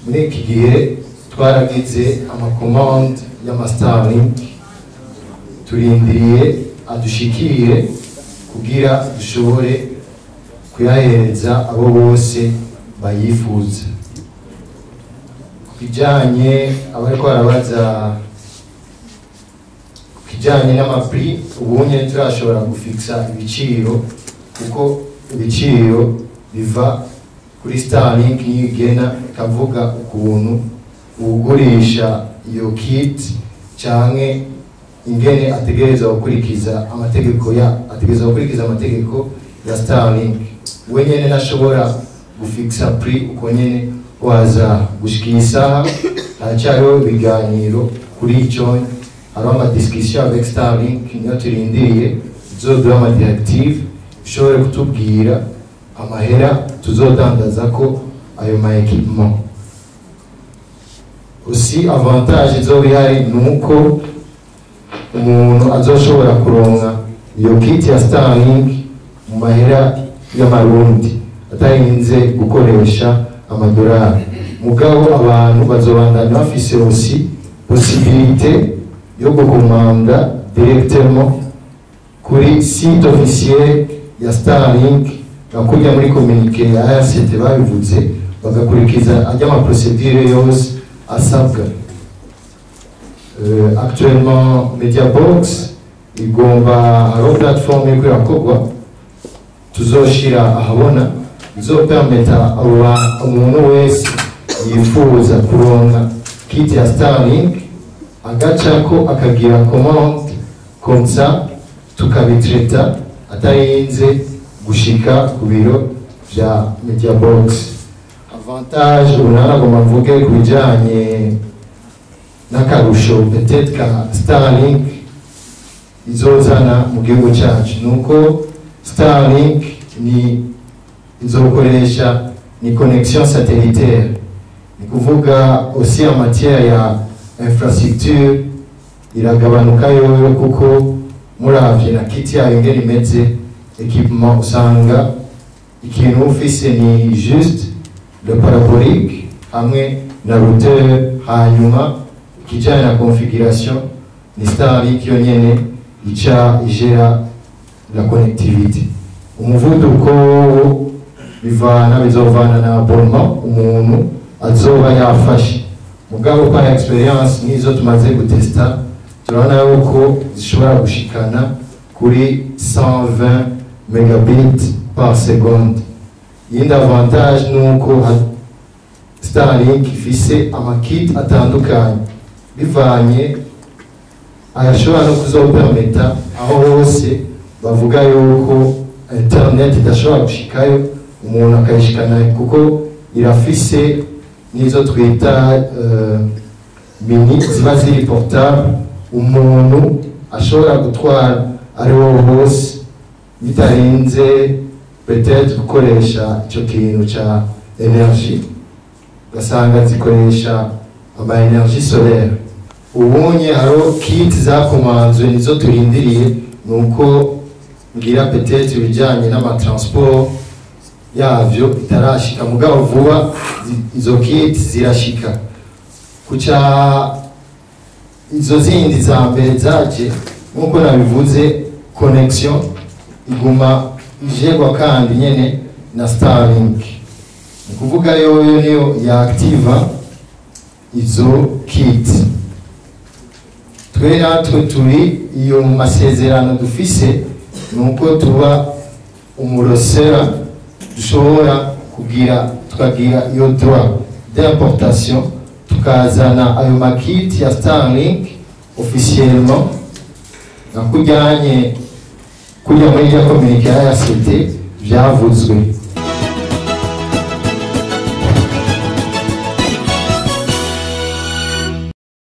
Muri iki gihe twaragize ama commandes y'ama Starlink, turindiriye adushikire kugira dushobore kuyahereza abo bose bayifuza. Ku kijanye, abariko barabaza ku kijanye n'ama prix, ubunye turashobora gufixa ibiciro, kuko ibiciro biva kuri Starlink, niyo igena ikavuga ukuntu uwugurisha iyo kit canke ingene ategerezwa gukurikiza amategeko ya ategerezwa gukurikiza amategeko ya Starlink. We nyene ntashobora gufixa prix uko nyene waza. Gushika iyi saha haracyariho ibiganiro kuri ico, hariho ama discussions avec Starlink, niyo turindiriye izoduha ama directives, ishobore kutubwira amahera tuzodandaza ko ayo ma équipements. Aussi, avantage izoba ihari ni uko umuntu azoshobora kuronka iyo kit ya Starlink mu mahera y'amarundi, atarinze gukoresha amadolari. Mugabo abantu bazobandanya bafise aussi possibilité yo gukomanda directement kuri site officiel ya Starlink, nka kurya muri communiqué ya ARCT babivuze, bagakurikiza ajya ama procédures yose asabwa. Actuellement Mediabox igomba, hariho plateforme iriko irakorwa tuzoshira ahabona, izopermeta abo umuntu wese yifuza kuronka kit ya Starlink agacako akagira commande, comme ça tukabitreta atarinze gushika ku biro vya Mediabox. Avantage ubu nagomba mvuge ku bijanye n'akarusho peut-être ka Starlink izozana mu gihugu cyacu, nuko Starlink ni izokoresha ni connexion satellitaire, ni kuvuga aussi en matière ya infrastructure iragabanuka yoyo, kuko muravye na kit yayo ingene imeze, équipement, usanga ikintu ufise ni juste le parabolique hamwe na routeur, hanyuma ikijanye na configuration ni Starlink yonyene ica igera la connectivité. Umuvuduko wowo bivana, bizovana na abonnement umuntu azoba yafashe. Mugabo par expérience nizo tumaze gutesta, turabona yuko zishobora gushikana kuri 120 mégabits par seconde. Iyindi avantage ni uko Starlink ifise ama kits atandukanye, bivanye ayashobora no kuzopermeta aho hose bavuga yuko internet idashobora gushikayo, umuntu akayishikana, kuko irafise n'izo twita mini, ziba ziri portable, umuntu ashobora gutwara ariho hose bitarinze peut-être gukoresha ico kintu ca énergie, ugasanga zikoresha ama énergie solaire. Ubunye hariho kit zakomanzwe, nizo turindiriye, nuko ngira peut-être ibijanye n'ama transport yavyo itarashika, mugabo vuba izo kit zirashika. Kuca izo zindi za mbere zaje, nkuko nabivuze, connexion iguma ijerwa kandi nyene na Starlink, ni kuvuga yoyo niyo yaactiva izo kit. Twe natwe turi iyo mu masezerano dufise nuko tuba umurosera, dushobora kugira tukagira iyo droit d'importation, tukazana ayo ma kits ya Starlink officiellement, nka kujyanye kujya muri ya communiqué ya ACT byavuzwe.